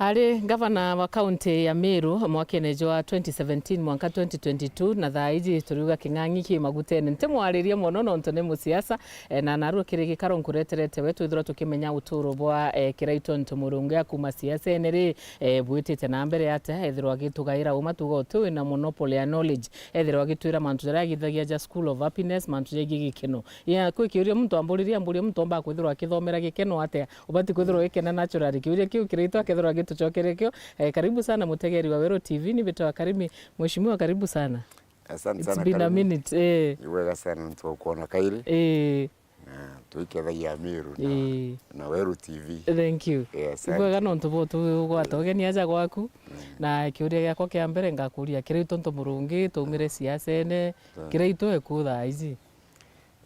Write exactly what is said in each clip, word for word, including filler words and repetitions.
Ari ngavana wa kaunti ya Meru mwakene jwa twenty seventeen mwanka twenty twenty-two, na thaa iji turiuga king'ang'i ki magutene. Ntimwaririe mono nontu ni musiasa, eh, na narua kiri gikaro nkureterete we twithirwa tukimenya uturo bwa, eh, Kiraitu Ntumurungi akuma siasene ri, eh, bwitite na mbere atia, ethirwa agitugaira uma tuga uti wina monopoly ya knowledge, ethirwa agitwira mantu jaria agithagia ja School of Happiness, mantu jegii gikeno. Ya, kwi kiuria muntu amburirie, amburie muntu omba kwithirwa akithomera gikeno atia? Ubati kwithirwa wikena naturally. Kiuria kiu Kiraitu akethirwa agitucokeria kio. Eh, karibu sana mutegeri wa Weru T V, ni Bita wa Karimi. Mheshimiwa, karibu sana. Asante sana, Karimi. It's been a minute, eh. Ni wega sana nontu wa kuona kairi. Eh. Na twikethagia Meru na, eh, na Weru T V. Thank you. Eh, asante. Ni bwega nontu bwa tugwata ugeni aja gwaku. Mm. Na kiuria giakwa kia mbere ngakuria, Kiraitu Ntumurungi, twaumire siasene. Mm. Kiraitu eku thaa iji?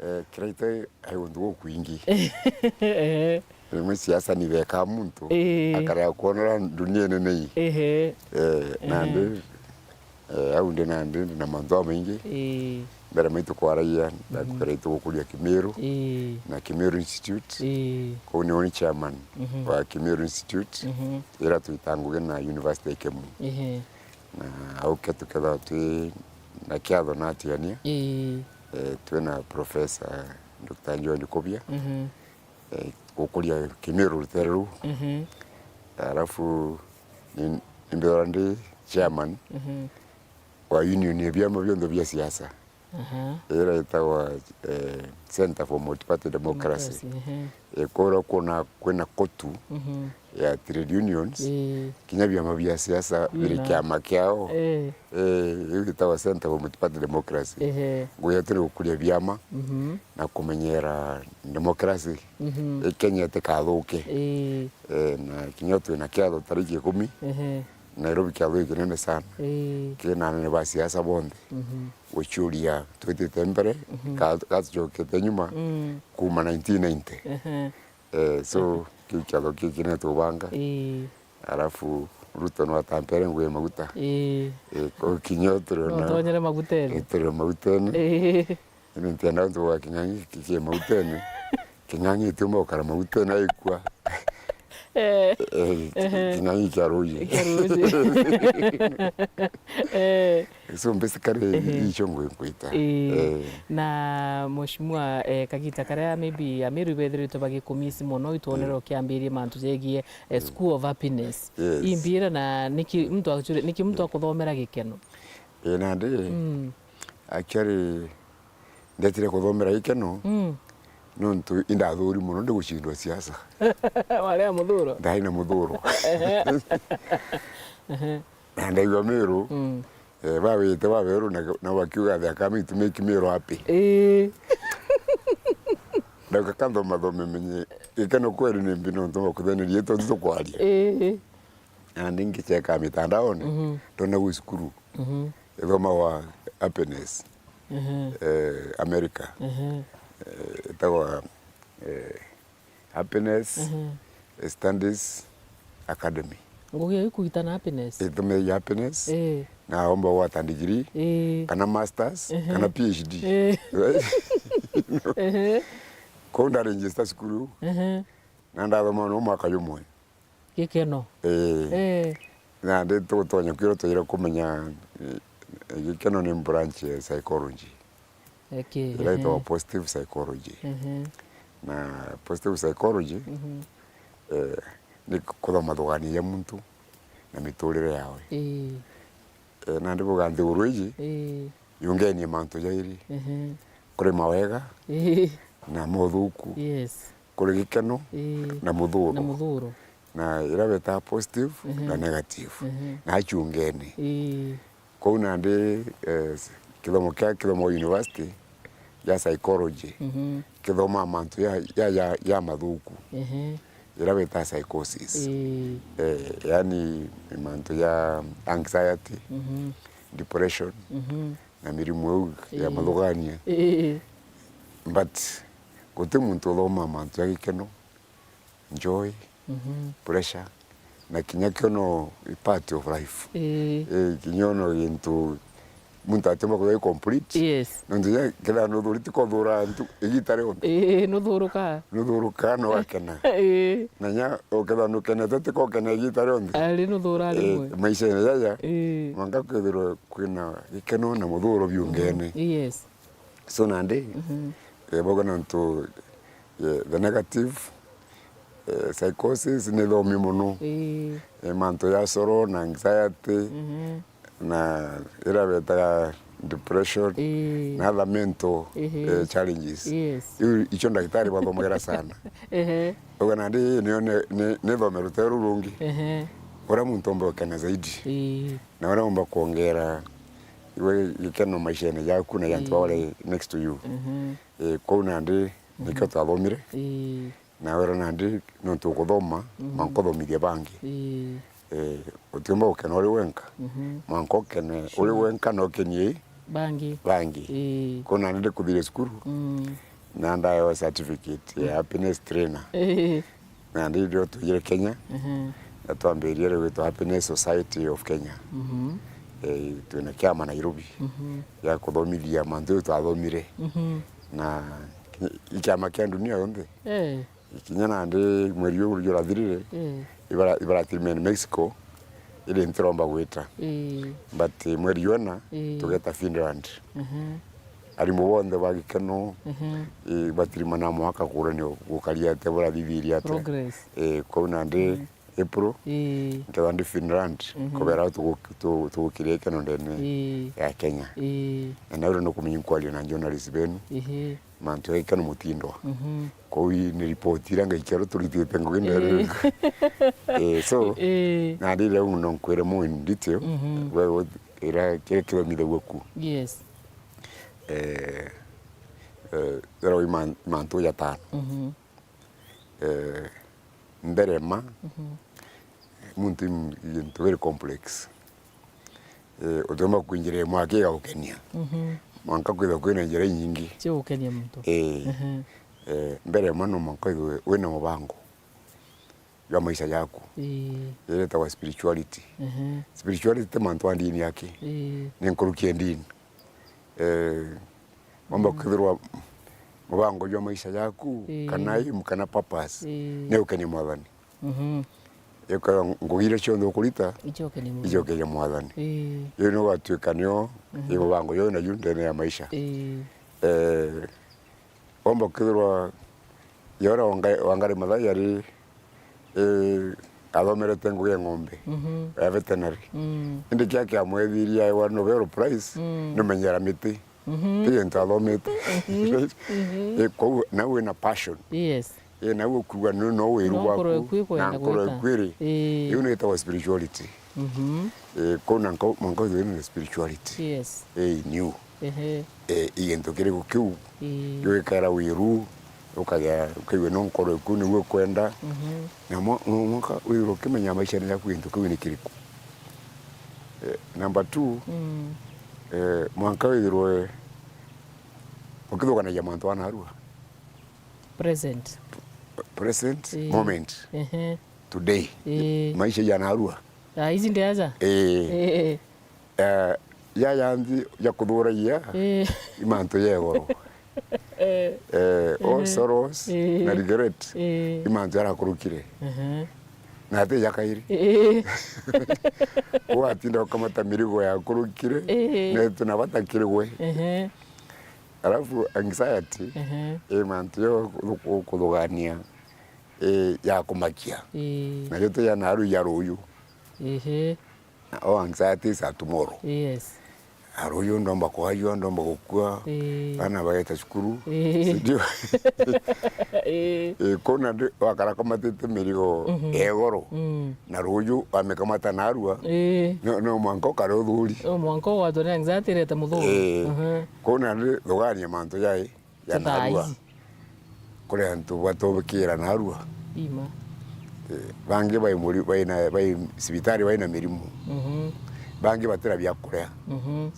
Eh, Kiraitu ai untu gukwingi. Ehe. Rimwe siasa ni thekaa muntu, eh, akarega kwonera dunia inene ii. Ehe. Eh, ehe. Nandi, eh, au ndi nandi ndi na mantu jamaingi. Eh. Mbere maitu kwaragia, mhm, ndakwira itugukuria Kimiru, eh, na Kimiru Institute. Eh. Kuu niwe ni chairman, mhm, wa Kimiru Institute, mhm, ira twita ngugi na University ya Ikemu. Ehe. Na au ke tukethagwa twi na kiatho na atigania. Ii. Eh, twina Professor Doctor John Kobia, mhm, eh, gukuria Kimiru rutere ruu. Mhm. Arafu ni, nimbithagwa ndi chairman, mhm, wa union ya biama bionthe bia siasa. Aha. Ira itagwa, eh, Center for Multiparty Democracy. Democracy, ehe. Eh, kuria kwona kwina kotu, mhm, ya trade unions, ii, kinya biama bia siasa biri, bina, kiama kiao. Eh. Eh, iu gitagwa Center for Multiparty Democracy. Ehe. Ngugi yetu ni gukuria biama, mhm, na kumenyera democracy, mhm, i Kenya itikathuke. Ii. Eh, na kinya twina kiatho tariki ikumi, ehe, Nairobi, kiatho gikinene sana. Ii. Kina anene ba siasa bonthe. Mhm. Gucuria twitite mbere, mhm, ka-, gatucokete nyuma, mm, kuma nineteen ninety. Ehe. Eh, so, kiu kiatho kiki ni tubanga. Ii. Arafu Ruto no atampere ngugi ya maguta. Ii. Eh, ko kinya turi na, no tonyere magutene. Eh, turi na magutene. Ii. Indi ntienda untu bwa king'ang'i ki-, ki mautene. King'ang'i itiumba gukara mautene aikua. Eh. Eh, ehe, king'ang'i kia ruuji. Kia ruuji. Eh. So basically, ehe, icio ngui nkwita. Eh. Eh. Na mheshimiwa, eh, kagita karia maybe Ameru bethiritwe bagikumisi mono, itwonere, mm, ukiambirie mantu jegie, eh, mm, School of Happiness. Yes. Imbira na niki muntu agucure-, niki muntu, mm, akuthomera gikeno? Eh, nandi, mm, actually, ndetire kuthomera gikeno, mm, nontu indathuri mono ndi gucindwa siasa. Wari na muthuro? Ndari na muthuro. Ehe. Ehe. Na ndaigua Meru, mm, eh, bawite baberu na, na bakiuga, "They are coming to make Meru happy." Ii. Ndauga, "Ka nthoma thome menye gikeno kweri ni mbi nontu bakuthenirie tontu tukwaria." Ii. Na ndi ngicheka mitandaone, mhm, ndona gwi cukuru, mhm, ithomagwa Happiness, mhm, eh, America. Mhm. Eh, itagwa, eh, Happiness, mhm, Studies Academy. Ngugi iu ikuitana Happiness? Itumegia Happiness, eh, na omba gwata degree, eh, kana masters, mhm, kana P H D. Eh. Ehe. Kou ndaregister cukuru, mhm, na ndathoma no mwaka jumwe. Gikeno. Ii. Ii. Nandi tugutonya kwirwo twire kumenya, eh, gikeno ni branch ya psychology. Okay, iria, ehe, itagwa positive psychology. Ehe. Na positive psychology, mhm, eh, ni kuthoma thugania ya muntu na miturire yawe. Ii. Eh, nandi buga nthiguru iji, ii, yungenie mantu jairi. Ehe. Kuri mawega, ii, na mothuku. Yes. Kuri gikeno, ii, na muthuro. Na muthuro. Na iria betaga positive, mhm, na negative. Mhm. Na aciungene. Ii. Kou nandi, eh, kithomo kia, kithomo university ya psychology, mhm, kithomaa mantu ya, ya, ya, ya mathuku. Ehe. Iria betaga psychosis. Ii. Eh, yani mantu ya anxiety, mhm, depression, mhm, na mirimu iu ya, ii, mathugania. Ii. But guti muntu uthomaa mantu ja gikeno, joy, mhm, pressure, na kinya kio no part of life. Ii. Eh, kinya no gintu muntu atiumba kwithirwa i complete. Yes. Nontu kinya kethira nuthurite ti kuthura antu igita rionthe. Ii, nuthuruka. Nuthuruka na ugakena. Ii. Na nya ukethira nukenete ti kukena igita rionthe. Ari nuthura rimwe. Ii, maishene jaja, ii, mwanka kwithirwe kwina gikeno na muthuro biungene. Yes. So nandi, mhm, eh, bauga nontu, eh, the negative, eh, psychosis ni thomi mono. Ii. Eh, mantu ya soro na anxiety, mhm, na ira betaga depression, ii, na other mental, ehe, eh, challenges. Yes. Iu, icio ndagitari bathomagira sana. Ehe. Bauga nandi niyo ni, ni, ni thome rutere ruu rungi. Ehe. Uria muntu omba gukena zaidi. Ii. Na uria umba kwongera iwe gikeno maishene jaku na ya antu, ii, baria bari next to you. Mhm. Eh, kwou nandi nikio, mhm, twathomire. Ii. Na wira nandi nontu ukuthoma, mhm, mwanka uthomithie bangi. Ii. Eh, utiumba gukena uri wenka. Mhm. Mwanka ukene, sure, uri wenka na ukenie bangi. Bangi. Ii. Kwou nandi ndikuthirie cukuru. Mm. Na ndaewa certificate ya, mhm, happiness trainer. Ii. Na ndi ndio tuijire Kenya, mhm, na twambiririe riu gwitwa Happiness Society of Kenya. Mhm. Eh, twina kiama Nairobi, mhm, ya kuthomithia mantu jau twathomire. Mhm. Na ki-, kiama kia dunia yonthe. Eh. Kinya nandi mweri uyu jurathirire, eh, ibara-, ibaratirime ni Mexico, indi ntiromba gwita. Eh. But, eh, mweri jwena, eh, tugeta Finland. Mhm. Arimu bonthe ba gikeno, mhm, ii, batirimana mwaka kuurania gukaria atia, burathithirie atia. Progress. Ii, kwou nandi, mm, April, ii, nkethwa ndi Finland, mhm, kubera au tugu-, tu-, tugukiria gikeno ndene, ii, ya Kenya. Ii. Na nau ri nukumenya nkwaria na journalist benu, ihi, mantu ja gikeno mutindwa. Mhm. Kwou ii ni report iria ngaikia ru turitite ngugi ndene. Ii. Ii, so, ii, nandi riu no nkwire more in detail, mhm, we, we, ira, kiria kithomithagua ku. Yes. Eh, eh, there are man-, mantu jatano. Mhm. Eh, mbere ma, mhm, muntu i m-, i gintu very complex. Eh, utiumba kwinjira imwe aki igagukenia. Mhm. Mwanka kwithirwa kwina njira inyingi. Cia gukenia muntu. Eh, mhm, eh, mbere ma no mwanka withirwe wina mubango jwa maisha jaku. Ii. Iria itagwa spirituality. Ehe. Spirituality ti mantu a ndini aki. Ii. Ni nkuruki ya ndini. Eh, wamba, mm, kwithirwa mubango jwa maisha jaku, ii, kana aim, kana purpose, ii, ni ukenie Mwathani. Mhm. Ika ngugi iria cionthe ukurita, icokerie Mwathani. Icokerie Mwathani. Ii. Iu ni ugatuika nio, mhm, i mubango juu na juu ndene ya maisha. Ii. Eh, Womba kwithirwa ya uria Wanga-, Wangari Maathai ari, eh, athomerete ngugi ya ng'ombe, mhm, ya veterinary. Mm. Indi kia kiamwethirie aewa Nobel Prize, mm, numenyera miti. Mhm. Ti gintu athomete. Mhm. Mhm. Eh, kwou nau wina passion. Yes. Eh, nau ukuga ni no wiru bwaku, na nkoro eku ikwiri. Eh. Iu ni itagwa spirituality. Mhm. Eh, kwou na nko-, mwanka withirwe na spirituality. Yes. Eh, in you. Ehe. Eh, i gintu kiriku kiu? Ii. Giu gikaera wiru, ukagia, ukaigua no nkoro eku niu ukwenda. Mhm. Na mwa-, mwa-, mwanka withirwe ukimenya maishene jaku gintu kiu ni kiriku. Eh, number two, mm, eh, mwanka withirwe ukithuganagia mantu a narua. Present. Present, ii, moment. Ehe. Today. Ii. Maisha ya narua. Ah, ici ndi aja? Ii. Ii. Eh, yaya nthi ya kuthuragia, ii, i mantu ya igoro. Eh. Eh, all, ehe, sorrows, ii, na regret, ii, i mantu yarakurukire. Ehe. Na ati ya kairi. Ii. Watinda ukamata mirigo yakurukire, ii, na iti na bata kiri gwe. Ehe. Alafu anxiety, ehe, i mantu yo ku-, kuthugania, i ya kumakia. Ii. Nayo ti ya naru, ya ruyu. Ehe. Na all anxiety is a tomorrow. Yes. A ruyu ndomba kwajua, ndomba gukua, ii, bana bageta cukuru. Ii. Si ndio? Ii. Ii, kuu nandi wakara kamatite mirigo, mhm, ya igoro. Mm. Na ruyu wamikamata narua. Ii. No, no mwanka ukare uthuri. No mwanka ugwatwa ni anxiety irete muthuri. Ii. Mhm. Kuu nandi thugania mantu jai ja narua. Kuri antu batubikira narua. Ima. Eh, bangi bai muri-, bai na, bai cibitari bai na mirimu. Mhm. Bangi batira bia kuria. Mhm.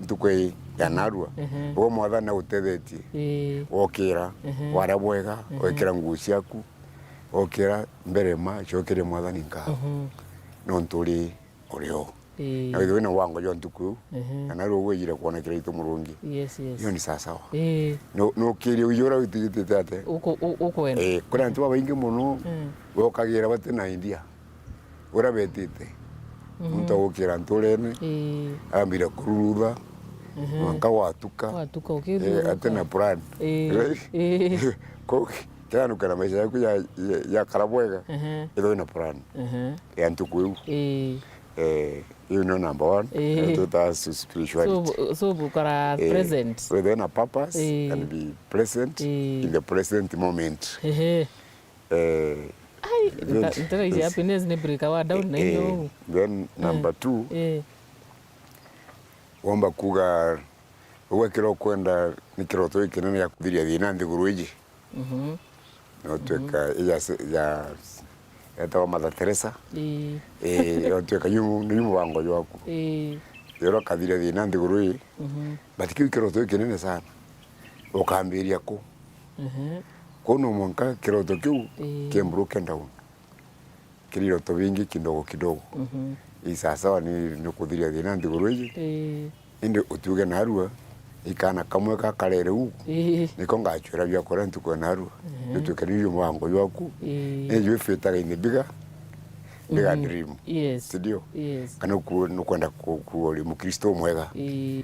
Ntuku ii ya narua. Mhm. Uguo Mwathani agutethetie. Ii. Wokira, mhm, waria bwega, mhm, wekira nguo ciaku, wokira mbere ma, cokeria Mwathani nkatho. Mhm. Nontu uri urio. Ii. Na withirwe wina wango jwa ntuku iu, ehe, na nario ugwijire kwona kiraitu murungi. Yes, yes. Iyo ni sawasawa. Ii. Nu-, nukirie uju uria witijitite ate? Uku-, u-, ukwenda. Ii, kuri antu babaingi mono, mm, bokagira bati na idea uria betite. Mhm. Muntu agukira nturene, ii, arambire kururutha, mhm, mwanka gwatuka. Gwatuka, eh, ukiruruka. Ati na plan. Ii. Right? Ii. Ko-, kiria nukena maisha yaku ya, ya, yakara bwega, ehe, ithwe na plan, ehe, ya ntuku iu. Ii. Eh, iu nio number one. Ii. Nio twita spirituality. So, bu-, so bukara, eh, present. Within a purpose, ii, and be present, ii, in the present moment. Ehe. Eh, ai, then, nta-, ntiraici yes, happiness ni break wa down na, eh, inyo. Then number two, eh, womba kuga, ugwikira ukwenda ni kiroto gikinene gia kuthiria thina nthiguru iji. Mhm. No tweka, mhm, ija se-, ya, yetawa Mother Teresa. Ii. Eh, yo tweka yu, ni yu mubango jwaku. Ii. Yoro kathiria thina nthiguru ii. Mhm. But kiu kiroto gikinene sana. Ukambiria ku? Mhm. Kuu no mwanka kiroto kiu, ii, ki broken down. Kiri iroto bingi kidogo kidogo. Mhm. Ii sawasawa ni, ni kuthiria thina nthiguru iji. Ii. Indi utiuge narua, ikana kamwe ka karere u, ii, niko ngachwira biakuria ntuku ya narua. Mhm. Nituke ni yu mubango jwaku. Ii. Ni ju ifitaga in the bigger, bigger, mhm, dream. Yes. Sindio? Yes. Kana ku-, nukwenda ku-, kuuria Mukristo umwega. Ii.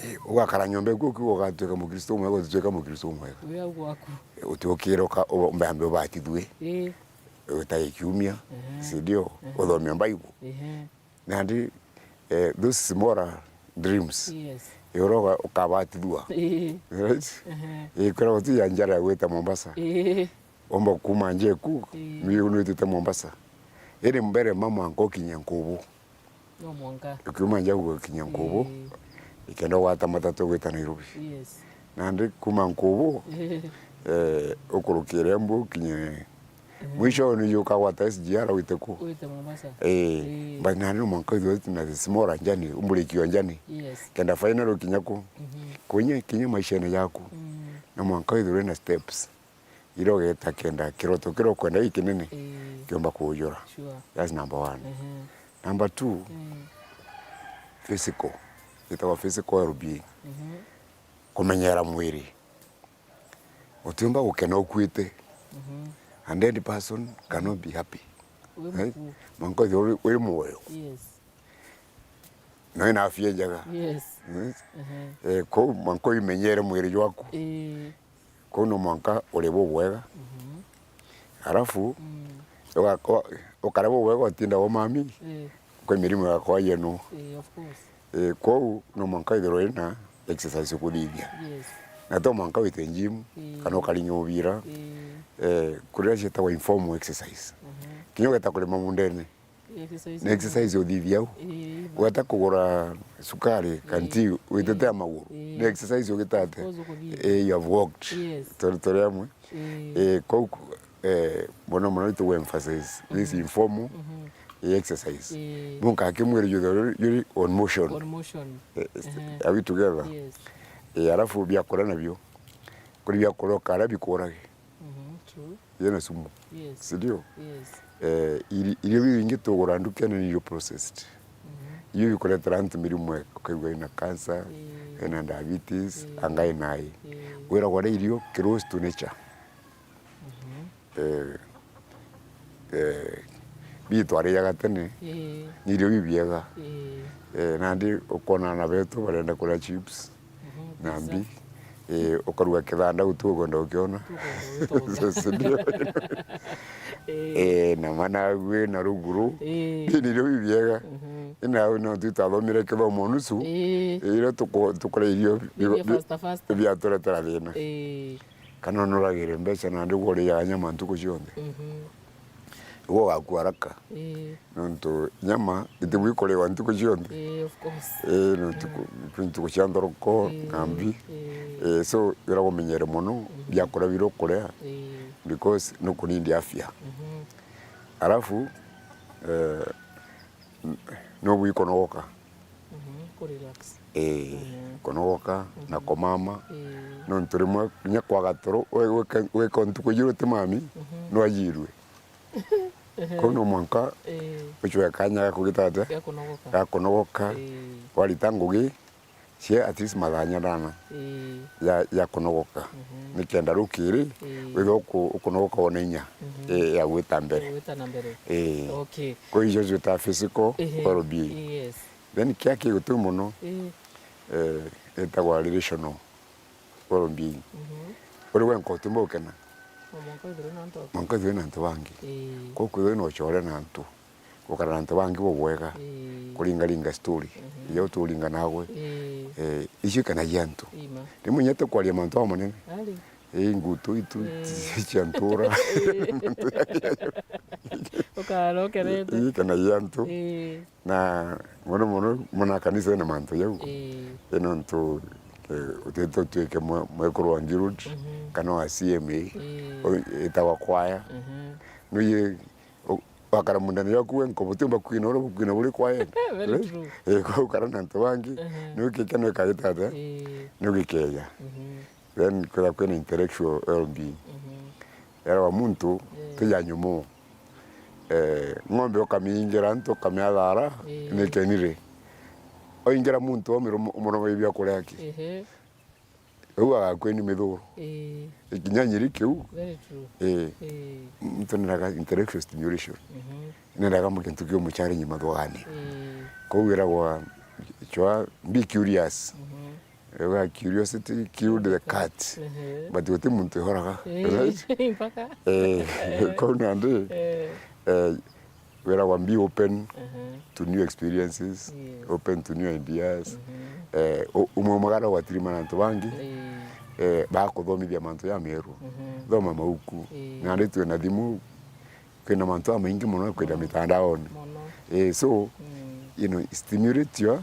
Eh, ugakara nyomba iku ukiuga ugatuika Mukristo umwega, utituika Mukristo umwega. Wi au gwaku. Eh, utiukira uka-, u-, mbambe ubatithue. Ii. Utai kiumia, ehe, sindio? Ehe. Uthomia Bible. Ehe. Nandi, eh, those smaller dreams, yes, iroga ukabatithua. Ii. Right? Ehe. Eh, kwira guti ya njara ya gwita Mombasa. Ii. Omba kuma njeku, ii, nwi-, nwitite Mombasa. Iri mbere mama ankokinya Nkubu. No mwanka. Ukiuma nja gukinya Nkubu, ii, ikenda gwata matatu gwita Nairobi. Yes. Nandi kuma Nkubu, eh, ukurukire Embu ukinye, mhm, mwisho ni ukagwata S G R wite ku? Wite Mombasa. Eh, ii, but nandi no mwanka withirwe na the smaller journey, umbulikio journey. Yes. Kenda final ukinya ku? Mhm. Kunye, kinya maishene jaku. Mm. Na mwanka withirwe na steps. Iria ugeeta kenda kiroto kiria ukwenda gikinene, ii, kiumba kuujura. Sure. That's number one. Ehe. Number two, mm, physical. Gitagwa physical well-being. Mhm. Kumenyera mwiri. Utiumba gukena ukuite. Mhm. A dead person cannot be happy. Wi, eh? Muku. Mwanka withirwe wi, wi muoyo. Yes. Na wina afya njega. Yes. Yes. Ehe. Eh, kou mwanka umenyere mwiri jwaku. Ii. Kou no mwanka urie bubwega. Mhm. Alafu, mm, uga-, u-, ukare bubwega utinda umami, ii, kwi mirimu igakwa yenu. Ii, of course. Eh, kou no mwanka withirwe wina exercise ukuthithia. Yes. Na to mwanka wite gym, ii, kana ukarinya ubira. Ii. Eh, kuria cietagwa informal exercise. Mhm. Kinya ugeta kurima mundene. Exercise. Ni exercise uthithia au. Ii, ugeta kugura sukari, ii, kanti, witite, ii, maguru. Ii. Ni exercise ugitate. Of course, ukuthithia. Eh, you have walked. Yes. Turi, turi amwe. Ii. Eh, kou, eh, mono mono itu emphasize this, mhm, informal, mhm, eh, exercise. Ii. Nunka kimwiri juthe yuri, yuri on motion. On motion. Eh, ehe, are we together? Yes. Eh, alafu biakuria nabio. Kuri biakuria ukara bikurage. Mhm, true. Yina sumu. Yes. Sindio? Yes. Eh, iri-, irio biu bingi tugura ndukene ni irio processed. Mhm. Irio bikuretera antu mirimu, ukaigua ina cancer, ii, ina diabetes, ii, anga ina ai. Ii. Wiragwa ria irio close to nature. Mhm. Eh, eh, bi twariaga tene, ii, ni irio bibiega. Ii. Eh, nandi ukona ana betu barenda kuria chips. Mhm, na mbi. Pizza. Eh, ukaruga kithanda guti ukwenda ukiona. Ukwenda ukiona. Eh. Eh, na managu na ruguru. Eh. Ni irio bibiega. Mhm. Ina no tutathomire kithomo nusu. Eh. Eh, irio tuku-, tukore irio bi-, bi-, faster, faster, biaturetera thina. Eh. Kana nuragire mbeca nandi uguriaga nyama ntuku cionthe. Mhm. Iwe ugakua haraka. Ii. Nontu nyama itibui kuriwa ntuku cionthe. Ii, of course. Ii, nontu, mm, ku-, kwi ntuku cia nthoroko, ii, na mbi. Ii. Ii, so, ira umenyere mono, mhm, biakuria biria ukuria, ii, because nukunindi afya. Mhm. Alafu, eh, n-, nubui kunogoka. Mhm, ku relax. Ii, mhm, kunogoka na, mhm, kumama. Ii. Nontu rimwe kinya kwaga toro, we-, weka, weka ntuku ijiru utimami, mhm, nwajirue. Ehe. Kuu no mwanka Ii. ucwe kanya ga kugita atia? Ga kunogoka. Ga kunogoka. Ii. Warita ngugi, cia at least mathaa nyadana Ii. ya, ya kunogoka. Mhm. Nikenda rukiri, Ii. withwe uku-, ukunogoka wona inya Mhm. ii ya gwita mbere. Gwita na mbere. Ii. Okay. Kwa icio ciita physical Ehe. well-being. Yes. Then kia kigutu muno, Ii. eh, itagwa relational well-being. Mhm. Uri wenka utimba ukena. No mwanka withirwe na antu aku. Mwanka withirwe na antu bangi. Ii. Kwa kwithirwe na ucore na antu. Gukara na antu bangi bubwega. Ii. Kuringaringa story. Mhm. Iria uturinga nagwe. Ii. Eh, icio ikenagia antu. Ima. Rimwe inya tukwaria mantu jamanene. Ari. Ii, ngutu itu Ii. cia ntura. Ii. Ukara ukenete. Ii, ikenagia antu. Ii. Na mono mono, mona kanisa ina mantu jau. Ii. Ino ntu, eh, utite utuike mwe-, mwekuru wa Guild, Mhm. kana wa C M A, Ii. o-, itagwa kwaya. Mhm. Nuye, o-, wakara mundani yaku wenka, butiumba kwina uria bukwina buri kwaya. Very Eh? true. Eh, kwa ukara na antu bangi, Mhm. ni ukikena ukagita atia? Ii. Ni ugikeja. Mhm. Then kwithirwa kwina intellectual well-being. Mhm. Yarawa muntu, Eh. ti ya nyumu. Eh, ng'ombe ukamiingira antu, ukamiathara, Eh. ni kenire. Oingira muntu, umiro-, umuromeria biakuria aki. Ehe. Riu agakua ni mithuru. Eh. Ikinya nyiri kiu. Very true. Eh. Eh. Muntu nendaga intellectual stimulation. Mhm. Nendaga mu kintu kiu mu challenge mathugani. Eh. Kou wiragwa, chwa, be curious. Mhm. Uga curiosity killed the cat. Ehe. But guti muntu ihoraga. Eh, Right? mpaka. Eh, kou nandi, Eh. eh, wiragwa be open Mhm. to new experiences, Yes. open to new ideas. Mhm. Eh, u-, umwe umagara gwatirimana na antu bangi, Eh. eh, bakuthomithia mantu jameru. Mhm. Thoma mauku. Eh. Nandi twina thimu, kwina mantu jamaingi mono kwina Mono. mitandaoni. Mono. Eh, so, Mm. you know, stimulate your,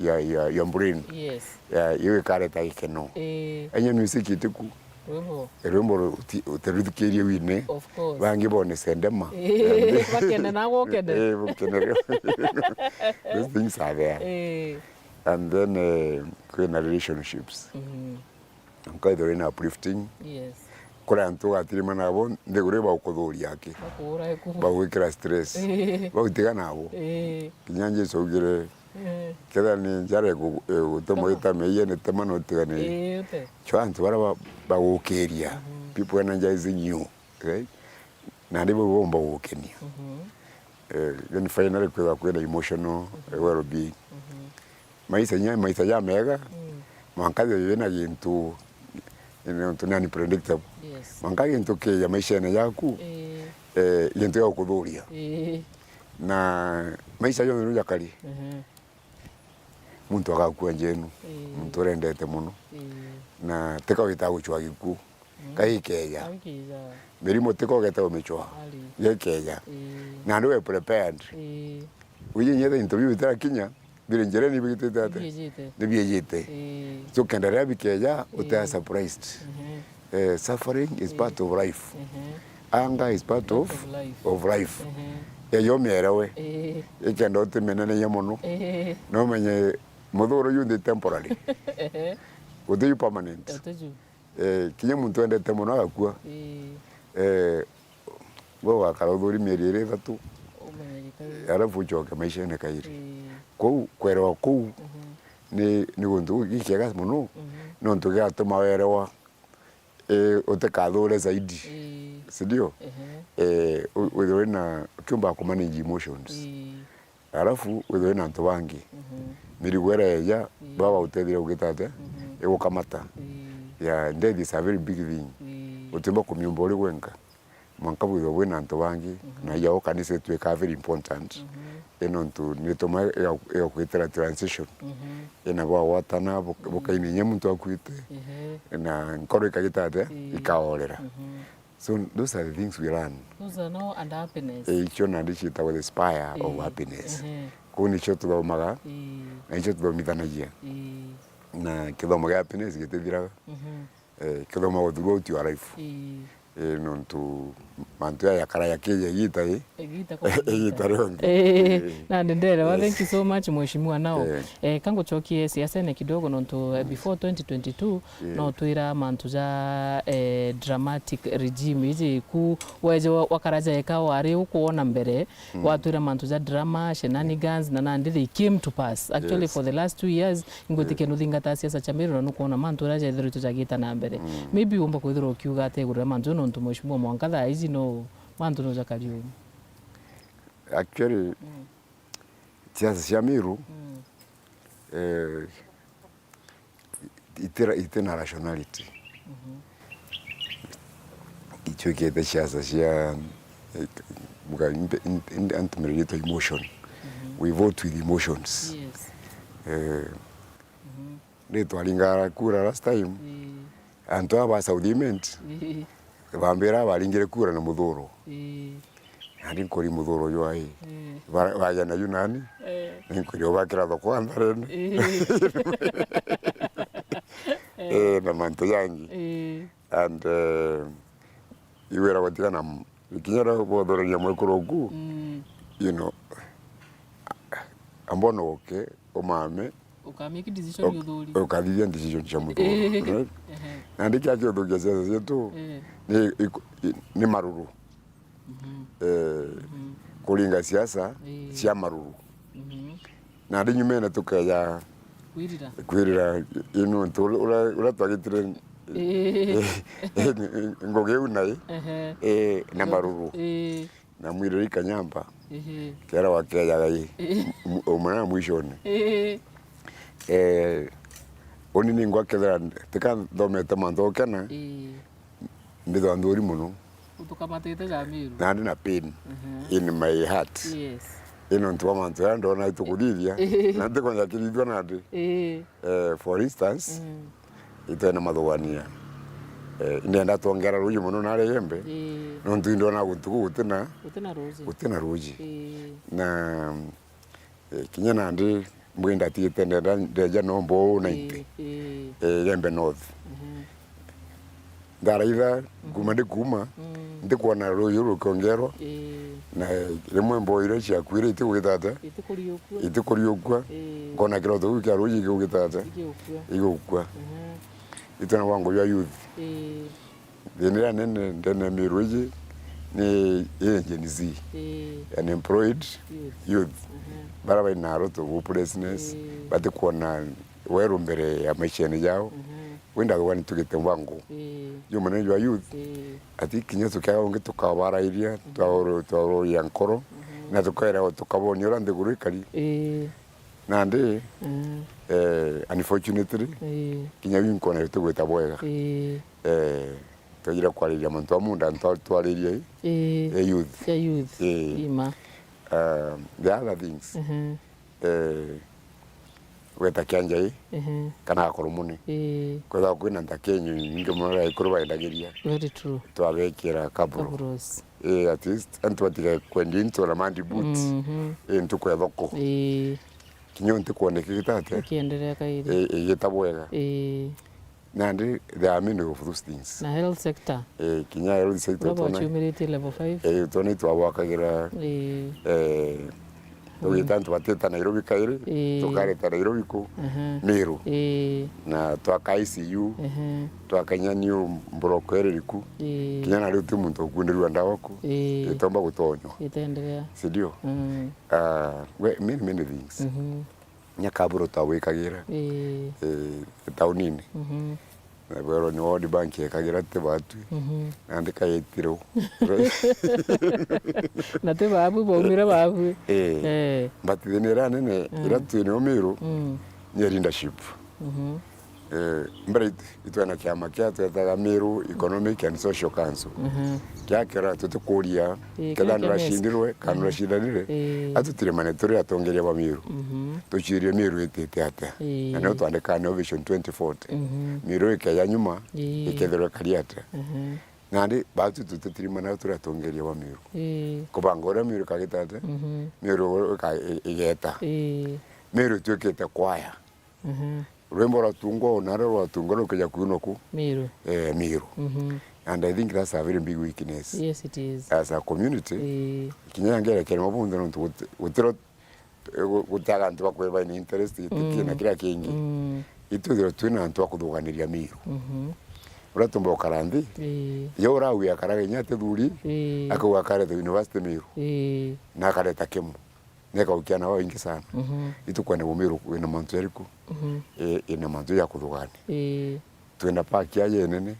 your, your, your brain. Yes. Ya, iyo ikareta gikeno. Eh. Enya music itiku. Rwimbo. Rwimbo ruti-, utiruthikirie wine. Of course. Bangi bone sendema. Eh, bakene na gukene. Eh, bukene. Those things are there. Eh. And then, eh, kwina relationships. Mhm. Nkaithirwa ina uplifting. Yes. Kuri antu ugatirima nabo, nthiguru bagukuthuria aki. Bakuura iku. Bagwikira stress. Eh. Bagutiga nabo. Eh. Kinya Jesu augire, Eh. kethira ni njara igu-, igutuma Tema. Witame iye ni tema na utiganire. Eh, ute. Cho antu baria ba-, bagukiria. Mhm. People energizing you. Right? Nandi bau bomba gukenia. Mhm. Eh, then finally kwithirwa kwina emotional, eh, well-being. Mhm. Maisha nya, maisha ja mega, Mm. mwanka thithirwe na gintu, nontu ni unpredictable. Yes. Mwanka gintu kija maishene jaku, Eh. eh, gintu gia gukuthuria. Eh. Na maisha jonthe nu jakari, Mhm. muntu agakua njenu, Eh. muntu urendete mono. Eh. Na tika wita gucwa gikuo. Mm. Kai ikeja. Kai ikeja. Mirimo tika ugeta umicwa. Ari. Gekeja. Eh. Na andu we prepared. Eh. Wiji nyetha into biu bitarakinya, biri njirene bigitite ate? Biejite. Ni biejite. Eh. So, kenda riria bikeja, Eh. utea surprised. Mhm. Eh, suffering is Eh. part of life. Mhm. Anger is part Part of, of life. of life. Mhm. Eyo mierewe. Eh. Ikenda utimeneneye mono. Eh. No menye muthuro yu nthi temporary. Ehe. Guti yu permanent. Guti yu. Eh, kinya muntu wendete mono agakua. Ii. Eh, we ugakara uthuri mieri iri ithatu, Umenye gikairi. Arafu ucoke maishene kairi. Ii. Kou, kwerewa kou Mhm. ni, ni guntu gikiega mono, Mhm. nontu gigatuma werewa, eh, utikathure zaidi. Ii. Si ndio? Ehe. Eh, u-, withirwe na, ukiumba kumanage emotions. Ii. Arafu withirwe na antu bangi. Mhm. Mirigo iria yeja, Ii. baba uteethire ugita atia? Mhm. Igukamata. Ii. Ya, death is a very big thing. Ii. Utiumba kumiumba uri gwenka. Mwanka bwithirwe bwina antu bangi, Mhm. na ya kanisa itwika very important. Mhm. Ino ntu nitumaga iga-, igagwitira transition. Mhm. Ina bwagwatana, buk-, Mhm. bukaina inya muntu akuite. Ehe. Na nkoro ikagita atia? Ii. Ikaorera. Mhm. So those are the things we learn. Those are now under happiness. Eh, icio nandi ciitagwo the spire of Eh, happiness. Ehe. Kuu nicio tuthomaga, Eh, na nicio tuthomithanagia. Eh. Na kithomo gia happiness gitithiraga. Mhm. Eh, kithomagwo throughout your life. Eh. Ii, nontu mantu jaya jakara jakiija igiita ii. Igiita kwa igiita rionthe. Ii, ii. Nandi nderewa. Yes. Thank you so much, Mheshimiwa Nao. Ii. Eh, ka ngucokie siasene kidogo nontu, eh, before twenty twenty-two, ii, no twira mantu ja, eh, dramatic regime iji ku weje wa-, wakara jaeka wari ukwona mbere, mm, watwira mantu ja drama, shenanigans, na nandi they came to pass. Actually, yes, for the last two years, ingwitikia, eh, nuthingata siasa cia Meru na nukwona mantu uria jethirite jagita na mbere. Mm. Maybe umba kwithirwa ukiuga atia iguru ria mantu nontu Mheshimiwa mwanka thaa iji no mantu no jakari ugu? Actually, mm, siasa cia Meru, mm, eh, itira-, itina rationality. Mhm. Icuikite siasa cia, eh, muga, inte-, inte-, inte-, antu meritwe emotion. Mhm. We vote with emotions. Yes. Eh, mhm, ri twaringa kura last time, ii, antu aba ba South Imenti, ii, bambira baringire kura na muthuro. Ii. Nandi nkuri muthuro jwa ii. Ii. Ba-, baja na yu nani? Ii. Ninkwiri ubakira thoko antharene. Ii. Ii, na mantu jangi. Ii. And, eh, iwira gutiga na m-, kinya ria bothorania mwekuru uku, mm, you know, ambona uke, umame, ukamake decision uk-, ya uthuri. Ukathithia decision cia muthuro. Ehe. Right? Ehe. Nandi kia kiuthukia siasa cietu, eh, ni iku-, i-, ni maruru. Mhm. Eh, mhm, kuringa siasa, eh, cia maruru. Mhm. Nandi nyumene tukeja kwirira. Kwirira, ii, nontu ura-, ura-, uria twagitire, eh, eh, ngugi iu nai, ehe, eh, na maruru. Eh. Na mwiriri ikanyamba, ehe, kera wakejaga ii, ehe, mu-, umwe na mwishone. Ehe. Eh, uni ningwa kethira tika nthomete mantu ukena, ii, mbithwa nthuri muno. Utukamatite ja Meru. Nandi na pain, ehe, in my heart. Yes. Ii nontu bwa mantu jaria ndona itukuthithia, ehe, na ntikwenda kirithua nandi. Ii. Eh, for instance, mm, itwena mathugania. Eh, indenda twongera ruuji mono nari Igembe, ii, nontu indona guntu kuu gutina, gutina ruuji. Gutina ruuji. Ii. Na, eh, kinya nandi mbwi ndatigite ndenda ndeja no mbuu ninety. Ii, ii. Eh, Igembe North. Mhm. Ndaraitha, mhm, kuma ndikuma, mm, ndikwona ruuji rukiongerwa. Ii. Na rimwe mbuu iria ciakuire itigwita atia? Itikuriukua. Itikuriukua. Ii. Nkona kiroto kiu kia ruuji gigwita atia? Igikua. Igikua. Mhm. Itwena wangu jwa youth. Ii. Thina iria nene ndene Meru iji ni, ii, Gen Z. Ii. Unemployed youth. Youth. Mhm. Bara bari na a lot of hopelessness, ii, batikwona weru mbere ya maishene jao. Mhm. Wenda thugani tugite mwango. Ii. Ju munene jwa youth, ii, ati kinya tukiaga ungi tukabarairia, mhm, twauru-, twaururia nkoro, mhm, na tukaira tukabonia uria nthiguru ikari. Ii. Nandi, mm, eh, unfortunately, ii, kinya wi nkona tugwita bwega. Ii. Eh, twajire kwariria mantu amwe nda twa-, twaririe, ii, eh, youth. Ya youth. Ii. Ima. Um, the other things, mhm, eh, gweta kia njai, ehe, kana gakoromone. Ii. Kwethagwa kwina nthaka inyingi mono ya ikuru baendagiria. Very true. Twabekira kaburo. Kaburos. Ii, at least antu batiga kwendia into na mandi boots. Mhm. Ii, ntuku ya thoko. Ii. Kinya ntikwoneka igita atia? Ikiendelea kairi. Ii, igita bwega. Ii. Nandi there are many of those things. Na health sector. Eh, kinya health sector. Uria twona, bwaciumiritie level five. Eh, twona itwabwakagira, eh, eh, tugita antu bateta Nairobi kairi, eh, tukareta Nairobi ku, aha, Meru. Eh. Na twaka I C U, aha, twaka inya new block iri riku. Eh. Kinya na riu ti muntu ukundirua ndawa ku. Eh. Itomba gutonywa. Itendelea. Si ndio? Mm. Ah, we, many, many things. Mhm. Kinya kaburo twawikagira, ii, eh, taunini. Mhm. Na bwerwa ni World Bank yekagira ti batwi, mhm, nandi kaitiro. Na ti babu, baumire babu. Eh. Eh. But thina iria nene, mm, iria twinio Meru, mm, ni leadership. Mhm. Eh, mbere it-, itwena kiama kia twetaga Meru Economic and Social Council. Mhm. Kiakera tutikuria, ii, kethira nuracindirwe, kana, mhm, nuracindanire, ii, atutirimane turi atongeria ba Meru. Mhm. Tucirie Meru itite atia. Ii. Na nio twandikaa nio Vision twenty forty. Mhm. Meru ikeja nyuma, ii, ikethirwa ikari atia. Mhm. Nandi batu tututirimana turi atongeria ba Meru. Ii. Kubanga uria Meru ikagita atia, mhm, Meru ika-, i-, igeta. Ii. Meru itwikite kwaya. Mhm. Rwimbo rwatungwa o naria rwatungwa rukija kuinwa ku? Meru. Eh, Meru. Mhm. And I think that's a very big weakness. Yes, it is. As a community, eh, kinya yangerekere mabunthe nontu guti-, gutiro, gu-, gutaga antu bakweba in interest, itikie na, mm, kiria kingi. Mm. Itwithirwe twina antu a kuthuganiria Miru. Mhm. Uria tumba ukara nthi, eh, yo urauga akaraga inya atithuri, eh, akauga akareta university Miru. Eh. Na akareta kemu. Nekaukia na babaingi sana. Mhm. Itukwenda Mumiru wina mantu jariku? Mhm. Eh, ina mantu ja kuthugania. Eh. Twenda park yaye nene.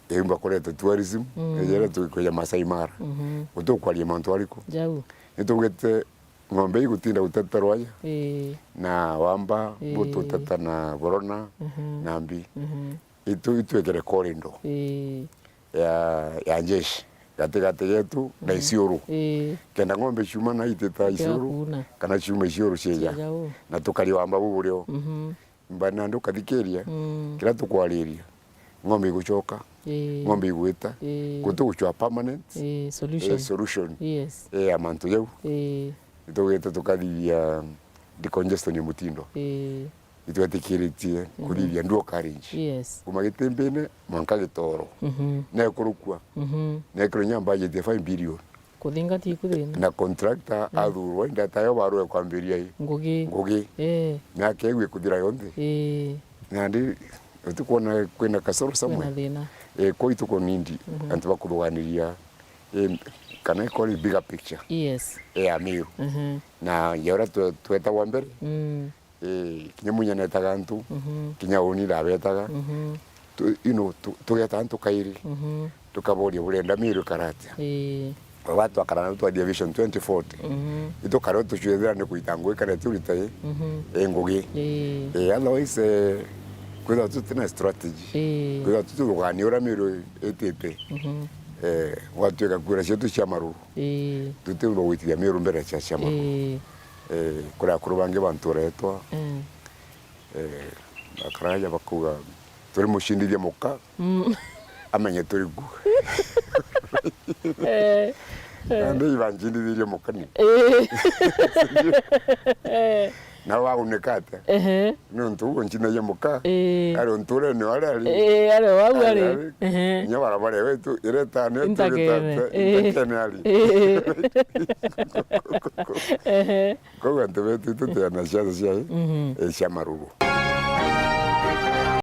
Iumba kureta tourism, mm, ijere tukwija Masai Mara. Mhm. Utukwaria mantu ariku? Jau. Nitugite ng'ombe igutinda guteta rwaya. Ii. Na wamba, ii, butu uteta na borona, mhm, na mbi. Mhm. Itu-, itwekere corridor, ii, ya, ya jeshi, gatigati getu na, mhm, Isiuru. Ii. Kenda ng'ombe ciuma na itita Isiuru, kana ciuma Isiuru cieja. Cieja, uu. Na tukari wamba buburio. Mhm. Mbana ndukathikiria, mm, kiria tukwariria, ng'ombe igucoka, ii, ng'ombe igwita, ii, guti gucwa permanent, ii, solution, ii, solution, yes, ii, ya mantu jau. Ii. Nitugite tukathithia decongestion ya mutindo. Ii. Itwetikiritie, mhm, kuthithia dual carriage. Yes. Kuma Gitimbine mwanka Gitoro. Mhm. Nekurukua. Mhm. Nekirwe nya budget ya five billion. Kuthinga ti kuthina. Na contractor, mm, athurwa, indata yo barua kwambiria i. Ngugi. Ngugi. Eh. Miaka iu ikuthira yonthe. Eh. Nandi utikwona kwina kasoro somewhere. Kwina thina. Eh, kwa ituko nindi, mhm, antu bakuthuganiria, eh, kana ikori bigger picture. Yes. Eh, ya Miru. Mhm. Na ya uria twe-, twetagwa mbere. Mm. Eh, kinya munya netaga antu, mhm, kinya uni ndabetaga. Mhm. Tu-, you know, tu-, tugeta antu kairi. Mhm. Tukaboria burenda Miru ikaratia. Eh. Baba twakara nabo twaria Vision twenty forty. Mhm. Itukare tucwethira ni kuita ngugi kana ti urita i, mhm, i ngugi. Eh. Eh, otherwise, eh, kwithirwa tutina strategy. Eh. Kwithirwa tutirugania uria Miru itite. Mhm. Eh, gwatuika kura cietu cia maruru. Eh. Tutirwa gwitithia Miru mbere cia, cia maruru. Eh. Eh, kuri akuru bangi bantu uretwa. Mm. Eh, bakaraja bakauga, "Turi mucindithia muka, mm, amenye turi ku." Eh, eh. Nandi ibancindithirie muka ni. Eh. Eh. Nao bagunika atia? Ehe. Niuntu uu uncindithagia muka, eh, ari unturene o aria ari. Eh, ari o au ari. Ari, ari. Ehe. Kinya barabara wetu iretane, intakene. Eh. Intakene ari. Eh. Ehe. Koguo antu betu itu twina ciaca cia, mhm, eh, cia maruru.